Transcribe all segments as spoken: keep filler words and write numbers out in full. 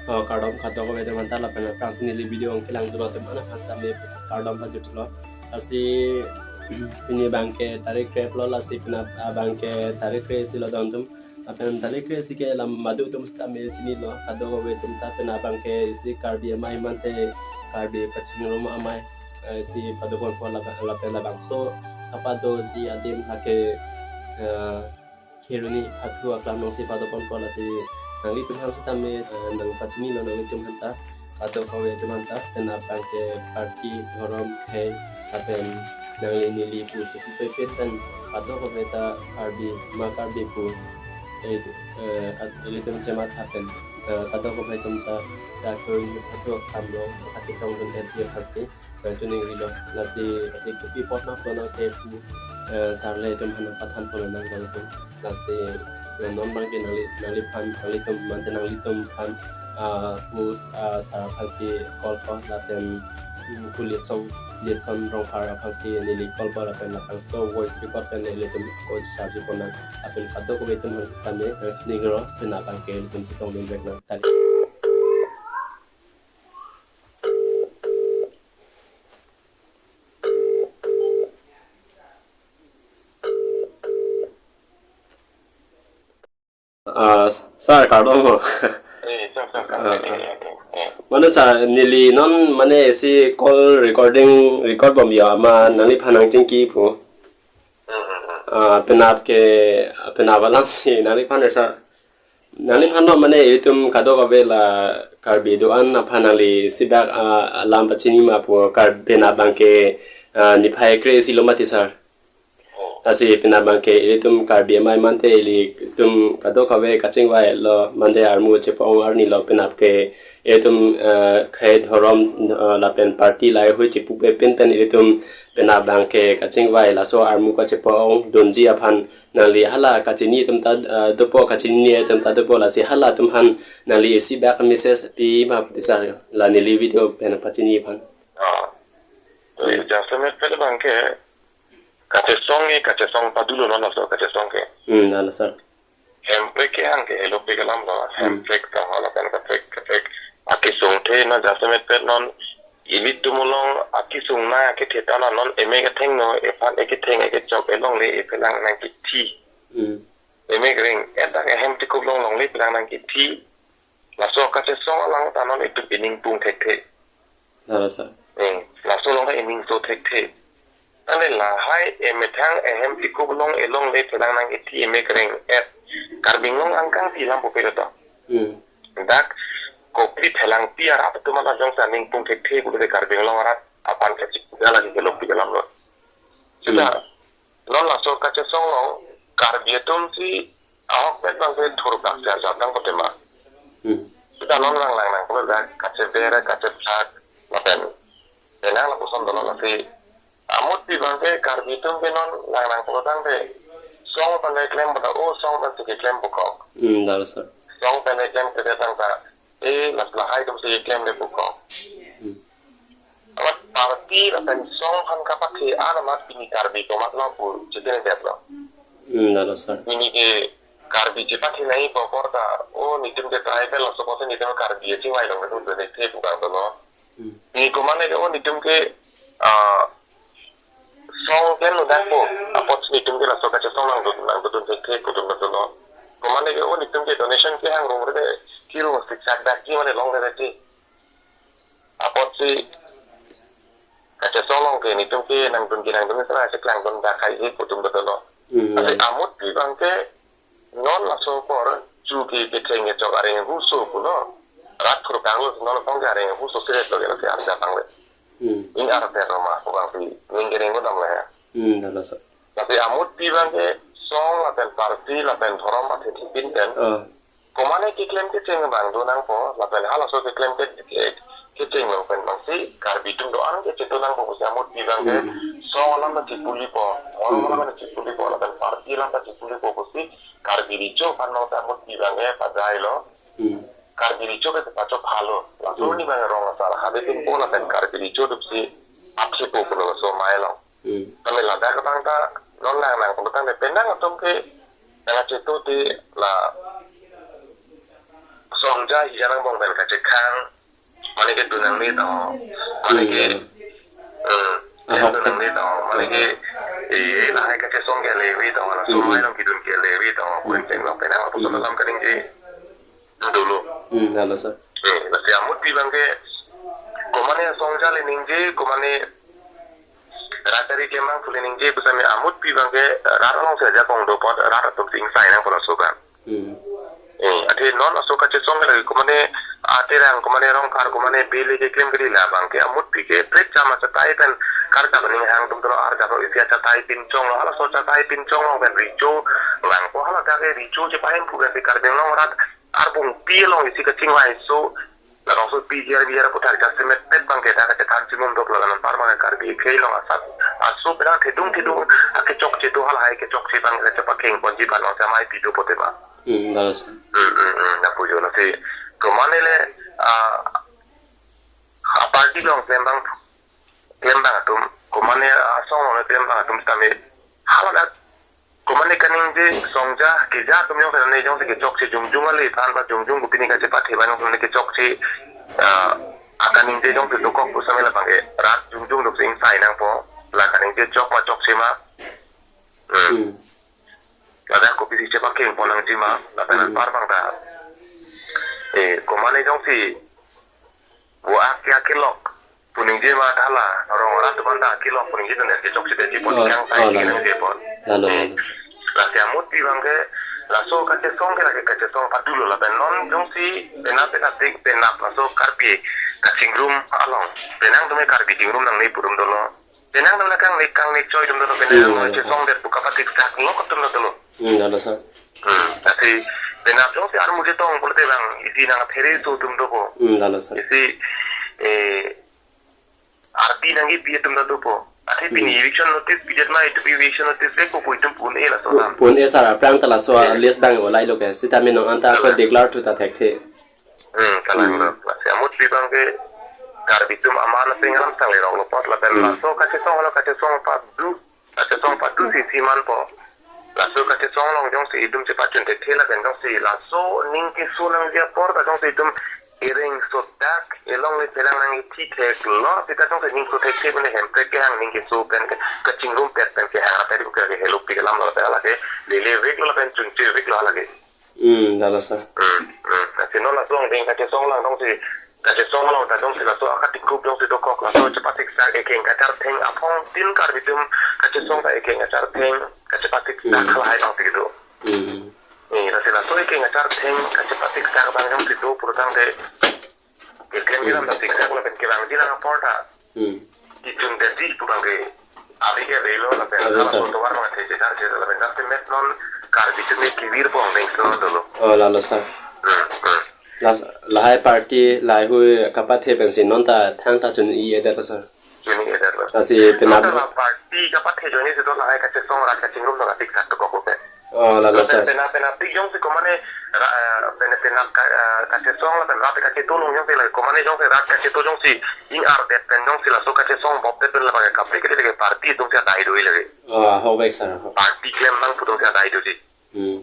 Oh, kardom kadokave atum aphanta lapen aphrangsi neli video along kelang dun atum aphan aphrangsi tame kardom pajutlo. Lasi pini abangke tarik krep lo, lasi penap abangke tarik kre-isi lo don atum. Lapen tarik kre-isi ke lam madu atum sitame chinilo, kadokave atum ta penap abangke isi Karbi amei mate Karbi kachingrum amei, eh, isi padoponpo lapen, lapen labangso kapadoji adim lake, eh, Kheroni Phathu aklam alongsi padoponpo, lasi nanglitum aphan sitame, eh, nangpachinilo nanglitum aphanta, kadokave atum aphanta, penap abangke party, dhorom, khei, lapen nangli neli pu chepupe pen pen, kadokave ta Karbi, ma Karbi pu, eh, eh, kat-, ilitum chematha pen, eh, kadokave atum ta, ta Kheroni Phathu aklam along kachetongdun-etji aphansi nangchiningrilo. Lasi, lasi kopi apot ma pulo nang ke pu, eh, sir le atum aphan nangpathanpo nang, nangtum. Lasi, eh, non abangke nangli, nangliphan, nanglitum, mate nanglitum aphan, ah, pu, ah, sir aphansi call po lapen, mm, pu Litsong, Litsong Rongphar aphansi neli call po lapen labangso voice record pen nelitum ko charge po nang. Lapen kadokave atum aphan sitame, eh, ningro, penap abangke ilitum chetongdun vek nang. Tali. Ah, sir, kardom ho. Eh, sir, sir, sir. Ah, eh, ah. Eh, eh. Mane sir, neli non mane isi call recording record bom ya ma nangliphan nangchingki pu. Hmm, hmm, hmm. Ah, penap ke, penap alangsi nangliphan sir. Nangliphan lo mane itum kadokave la Karbi do-an aphan nangli sibak, ah, alam pachini ma pu Kar-, penap abangke, ah, niphai kre-isi lo mati sir. Oh. Lasi penap abangke ilitum Karbi amei mate ilitum kadokave kachingvailo mate armu chepo-ong arni lo penap ke ilitum, eh, khei dhorom, eh, lapen party lahai hui chepupe pen pen ilitum penap abangke kachingvai laso armu kachepo-ong dunji aphan nangli hala kachini atum ta, eh, dopo, kachinine atum ta dopo, lasi halatum aphan nangli isi bak message pi ma puti sir, la neli video pen pachini aphan. Ah. Hmm. Jasemet pen abangke kachesong e, kachesong padulo non laso kachesong ke. Hmm, lalo sir. Hemprek kehang ke helo pe kelam lo, hmm, hemprek ta hala kan kaprek kaprek. Akesung the na jasemet pen non ilitum along akesung na akethe ta na non emek athengno, ephan eketheng ekechok elongle ephelang nangkethi. Hmm. Emek reng, edak ehem tikup along longle phelang nangkethi. Laso kachesong alang ta non itum ining pung thekthe. Lalo sir. Eh, laso along ta ining so thekthe. Tangte lahai emethang ehem tikup along elongle phelang nangkethi emek reng et. Karbi Anglong angkang ti lam pupe to. Hmm. Dak kopi phelangpi arat atum ala jongsi aning pung thekthe pulote Karbi Anglong arat aphan kachipudala di kelok di kelam lo. Sudah, hmm, non laso kachesong along Karbi atum si ahokpet abangke thurkak si arjap nang kote ma. Hmm. Sudah non lang lang nang pulo dak kacheber kachephlak lapen penang lapuson dolo lasi amut pi abangke Karbi atum ke non lang lang pulo tangte song pen keklem pada, oh, song pensi keklem pukok. Hmm, lalo sir. Song pen keklem kedet tangta, eh, las lahai atumsi keklemle pukok. Hmm. Amat party lapen song aphan kapathe an amat pini Karbi komatlo pu chitene detlo. Hmm, lalo sir. Pini ke Karbi chepathe nangji apor ta, oh, nitum ke tribal laso apotsi nitum Karbi chingvai longle dun dun thekthe pu kang dolo. Hmm. Pini komane ke, oh, nitum ke, ah, song klem lo dak po, apotsi nitum ke laso kachesong nangdun, nangdun thekthe pu dun dolo. Komane ke, oh, nitum ke donation kehang rong rede, kirung siksak dak ji mane longle dak ji. Apotsi kachesong along ke nitum ke nangdun ke nangdun sera cheklangdun dak hai je pu dun dolo. Hmm. Tapi amut pi abangke non laso apor chu ke ketheng kechok areng huso pulo. Rat thurkang lo non apor ke areng huso seret lo ke lasi arjap nang le. Hmm. In arter lo ma pu abangpi ning kereng ko dam le. Hmm, lalo sir. Tapi amut pi abangke song lapen party lapen dhorom athe thipin pen. Ah. Komane keklem kecheng abang do nangpo, lapen halaso keklem ke, ke, kecheng along pen abangsi Karbi atum do-an ke chetu nangpo pusi amut pi abangke, hmm, song alam ta chipulipo, dhorom, hmm, alam ta chipulipo, lapen party alam ta chipulipo pusi Karbi Recho aphan abangsi amut pi abangke pajai lo. Hmm. Karbi Recho ke pachok phalo. Laso, hmm, ni abang rong asar hade atum po lapen Karbi Recho atumsi athepo pulo laso amei along. Hmm. Tame ladak abang ta non lang nang pulo tangte penang atum ke nangchetu ti la song Songja hijan angbong pen kachekhang, mane ke dun nangne to, mane ke, hmm, ahok dun nangne to, mane ke, eh, lahai kachesong ke levi to, laso, hmm, hmm, mai along kedun ke levi to, hmm, pu pen lo pen ang, hmm, apuson alam kaningje dolo. Hmm, lalo sir. Hmm, lasi amutpi abang ke, komane songja le ningje, komane rat ari kemang pu le ningje, pusitame amutpi abang ke, rat along si ajakong do apot, rat atum si ingsai nangpo laso abang. Hmm. Eh, athe non laso kachesong ke lake komane aterang, komane Rongkhar, komane Bey le keklem kali, labang ke amutpi ke pret chama chatai pen karjap aning hang atum dolo, arjap lo isi achatai pinchong lo, halaso chatai pinchong lo pen recho langpo, hala dak ke recho chepahem pu pen si Karbi Anglong rat arbung pi along isi kachingvai aso, labangso P G R V R aputhak jasemet pet abang ke dak kachethan chimum dok lo, anparta abang ke Karbi akhei along asap aso penang thedung thedung akechokche do, halahai kechokche abang ke chepakeng ponji abang along si amaipi dopo tema. Hmm, lalo sir. Hmm, hmm, hmm, lapu jo lasi. Komane le, ah, aparty along klembang, klembang atum, komane asong along klembang atum sitame, hala dak, komane kaningje songja keja atum jongsi nane jongsi kechokche jongjung ale than ba jongjung pu pini kachepathe abang jongsi nane kechokche, ah, akaningje jongsi dokok pusitame labang ke rat jongjung dok si ingsai nangpo, la kaningje chok ma chokche ma. Hmm. Hmm. Ladak kopisi chepakeng pon nangji ma, lapen, hmm, anparta abang ta, eh, komane jongsi vo ak ya kelok pu ningje ma, thala rong rat atum anta kelok pu ningje, dan kechokche detji pon, oh, kang sai, oh, lalo, nangji pon. Lalo, eh, lalo. Lasi amutpi abang ke, laso kachesong ke lake kachesong padu lo, lapen non jongsi penap penapdik penap laso Karbi kachingrum along, penang atum ke Karbi chingrum nangne pu atum dolo, penang atum le kangnek kangnek choi atum dolo, penang, hmm, atum chesongdet pu kapathiksak lo atum dolo. Hmm, lalo sir. Hmm, lasi penap jongsi armu chetong pulote abang isi nangphere aso atum dopo. Hmm, lalo sir. Isi, eh, arti nangkepi atum ta dopo. Athe pini, hmm, eviction notice pidet ma, itum eviction notice vekpo pu itum pu-un-e laso, pu-, alam pu-un-e sir, aphrang ta laso, eh, list abang olai lo ke, sitame non anta, kalang, ko declare thu ta thekthe. Hmm, kalang, hmm, lo. Lasi amutpi abang ke Karbi atum aman aseng alam sang lerok lo apot lapen, hmm, laso kachesong lo, kachesong padu, kachesong padu si si manpo. Laso kachesong along jongsi itum chepachun thekthe lapen jongsi laso aning keso nangji apor ta jongsi itum ereng sodak, elong le pelang nangkethi thek lo seta jongsi aning so thekthe pu ne, Hemprek kehang aning keso pen ke, kachingrum pet pen kehang rat ari ke helo pik alam lo pen lake lele vek lo lapen chunche vek lo lake. Hmm, lalo sir. Hmm, hmm. Lasi non laso angdeng kachesong lang jongsi, kachesong along ta jongsi laso akatikup jongsi dokok, laso chepathiksak, ekeng kachartheng aphong tin Karbi atum kachesong ta ekeng kachartheng, kachepathiksak, hmm, halahai abang si do. Hmm. Eh, lasi laso ekeng kachartheng, kachepathiksak abang jongsi do pulotangte, keklem, hmm, keklem ta thiksak lapen kevangji lang apor ta, hmm, kechun detji pu abang ke ave ke ave lo lapen, ave, sir, halaso tovar abang the chechar che lapen jasemet non Karbi atum ke kevirpo angdeng si dolo. Oh, lalo sir. Hmm, hmm. Las-, lahai party lahaihui kapathe pensi non ta thangta chun-i-edet lo sir. Chun-i-edet lo. Lasi penap, non ta la party kapathe ajoine si do, lahai kachesong rat kachingrum ta kathiksak dokok lo pen. Oh, lalo sir. Lapen penap penapdik jongsi komane ra-, eh, penap penap ka-, eh, kachesong lapen rat kacheto along jongsi la, komane jongsi rat kacheto jongsi ing-ardet pen jongsi laso kachesong bopdet pen labang ke kaprek ke lake party atum si adai do lake. Oh, ahokvek sir, ahok. Party klem abang pu atum si adai doji. Hmm.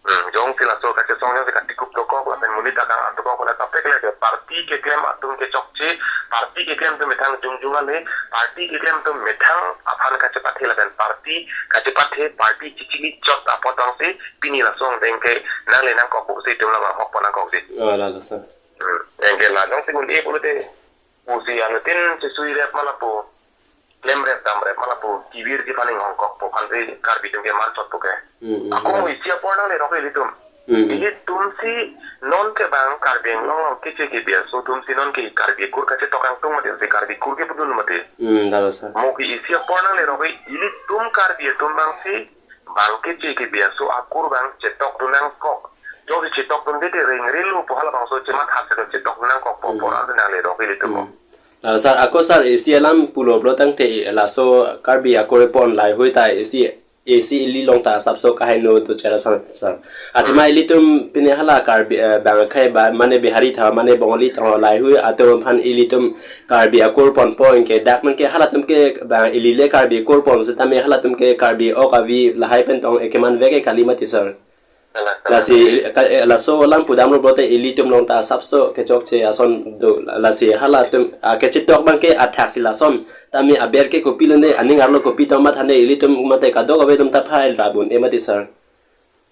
Hmm, jongsi laso kachesong jongsi katikup dokok lapen monit akang-an dokok, la kaprek ke lake party keklem atum kechokche, party keklem atum methang jongjung ale, party keklem atum methang aphan kachepathe lapen party kachepathe, party chichili chot apot abang si pini laso angdeng ke nangle nangkok pusi itum labang ahok pon nangkokji. Oh, lalo sir. Hmm. Anke la jongsi un-e pulote, pusi anuttin chesui rep ma lapu, klem rep dam rep ma lapu, kevirji aphan inghongkokpo aphan si Karbi atum ke mar chotpo ke. Hmm, hmm, ako, hmm, mo isi apor nanglerok ilitum. Hmm, hmm. Ilitum si non ke bang Karbi Anglong along keche kebi aso atum si non ke Karbi akur kachetok kangtung mati, si Karbi akur kepudun mati. Hmm, lalo sir. Mo ke isi apor nanglerok, ilitum Karbi atum abang si bang keche kebi aso akur abang chetokdun nangkok. Jongsi chetokdunde te rengre lo pu halabangso chematha si chetokdun nangkokpo, hmm, apor an nanglerok ilitum. Hmm. Lalo sir, ako sir, isi alam pulo pulotangte laso Karbi akur pon lahaihui ta isi, isi ili along ta asapso kaheno do chera sang sir. Athema, hmm, ilitum pine hala Karbi, eh, bang akhei ba mane Bihari tha mane Bengali tha lahaihui atum aphan ilitum Karbi akur ponpo, anke dak man ke halatum ke bang ili le Karbi akur pon setame halatum ke Karbi ok avi lahai pen tong ekeman vek ke kali mati sir. Kalang, kalang. Lasi, ka-, eh, laso alam pudamlo pulote ilitum along ta asapso kechokche ason do, lasi halatum, ah, kachetok abangke athak si lason. Tame aber ke kopi lende aning arlo kopi tong mat hane ilitum mate kadokave atum ta phai rabun e mati sir.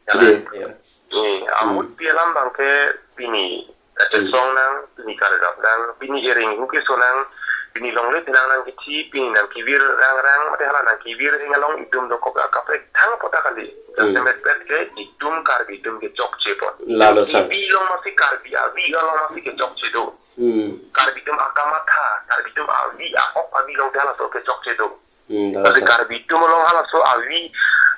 Kalang. Dei, ya. Eh, ahut Hmm. pi alam abangke pini, eh, Hmm. song nang, pini karjap nang, pini ering huke so nang, pini longle thenang nangkethi, pini nangkevir rangrang, mate hala nangkevir ing along itum dokok akaprek thang pota kali. Hmm. Jasemet pet ke itum Karbi atum kechokche pon. Lalo, sir. Itum avi along masi Karbi avi along masi kechokche do. Hmm. Karbi atum akamatha, Karbi atum avi, a-ok avi along te halaso kechokche do. Hmm, lalo, Tapi sir. Karbi atum along halaso avi,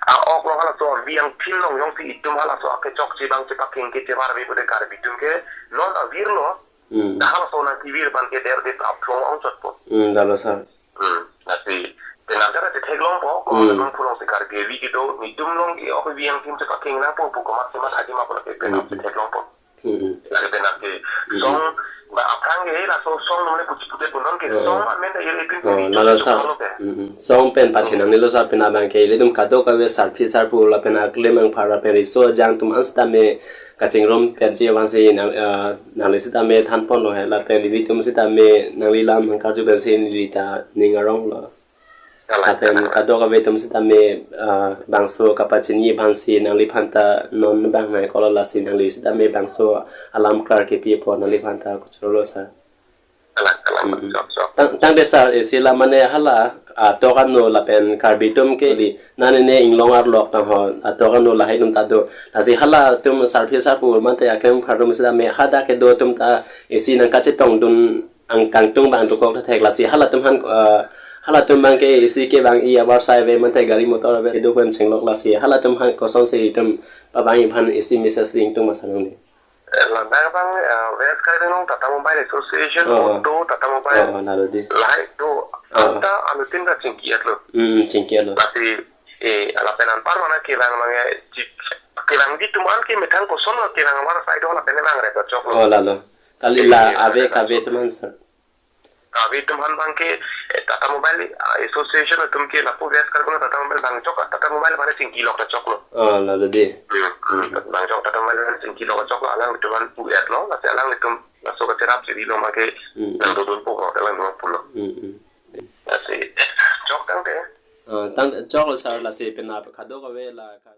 a-ok along halaso avi angthin along jongsi itum halaso akechokche abang chepakeng ke chevar ave pute Karbi atum ke non avirlo. Hmm. Dah halaso nangkevir abangke der det aphlong ongchotpo. Hmm, lalo, sir. Hmm. Lasi penang jara chetheklongpo, ko Hmm. memang pulongsi Karbi avi kedo, netum along ke ok avi angthin chepakeng nangpo pu komat komat adim apot ke penang Hmm. chetheklongpo. Hmm. Lake penang ke Hmm. song, ba aphrang ke laso song nomle puchi pute pu non ke Oh. song amen ta iri pin Oh, pin lalo, sir. Song lo ke. Hmm. Song pen pathe Hmm. nangnelo sir, pen abangke ilitum kadokave sarpi sarpo lapen aklem angphar lapen riso ajang atum an sitame kachingrum pen ji abangsi nang, eh, nangli sitame thanponlo he lapen ilitum sitame nangli lam hangkarju pensi neli ta ning aronglo. Kalang, Lapen kalang. Kadokave atum sitame, ah, bangso kapachini aphansi nangliphan ta non bang nai kolo lasi nangli sitame bangso alam klar kepi apot nangliphan ta kuchurolo sir. Kalang, kalang, Mm-mm. Sok, sok. Tang, tangte sir, isi la mane hala, ah, atok ano lapen Karbi atum ke di, nane ne inglong arlok tang ho, ah, atok ano lahai atum ta do. Lasi halatum sarpi sarpo mate aklem phar atum sitame hadak kedo atum ta isi nangkachetongdun ang kangtung abang dokok ta thek lasi halatum aphan, ah, halatum abangke isi kevang-i avarsai ave mate gari motor ave kedo pen chenglok lasi halatum aphan kosonsi itum pavang-i aphan isi message ling tung masa nang di. Eh, labang abang, eh, West Karbi Anglong Tata Mobile Association, Oh, oh. Auto Tata Mobile. Oh, oh, lalo di. Lahai do, Oh, oh. Anta anutin ta chingki-etlo. Hmm, chingki-etlo. Lasi, eh, lapen anpar mane kevang abang, eh, chik-, kevangji atum an ke methang koson lo kevang avarsai do lapen vang re choklo. Oh, lalo. Kali la Eh, ave kave atum an sir. Kave atum an abangke, eh, Tata Mobile, ah, Association atum ke lapu West Karbi Anglong Tata Mobile bang chok, Tata Mobile mane chingkilok ta choklo. Oh, lalo di. Hmm, hmm, bang chok Tata Mobile mane chingkilok ta choklo, alanglitum an pu-etlo, lasi alanglitum laso kacherap chiri lo abangke Hmm. nangdodunpo, alanglitum pulo. Hmm, hmm. Lasi, eh, chok tangte. Ah, tang choklo sir lasi penap kadokave la ka-